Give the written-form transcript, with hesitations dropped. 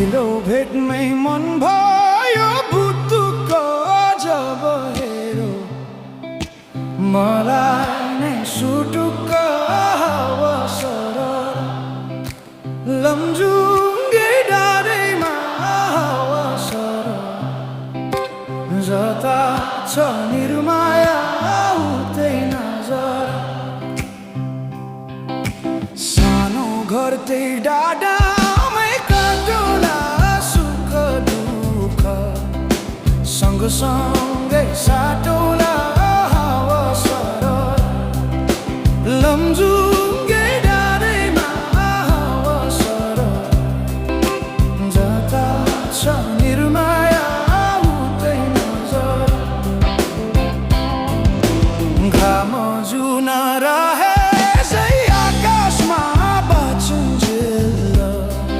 पहिलो भेटमै मन भयो भुतुक्क जब हेरो मलाई नै सुटुक्क हावा सरर लमजुङ्गे डाँडैमा हावा सरर जता छ निर्माया उतै नजर सानो घर त्यही डाँडामै काटुला सुख दुःख सँगसँगै साटौला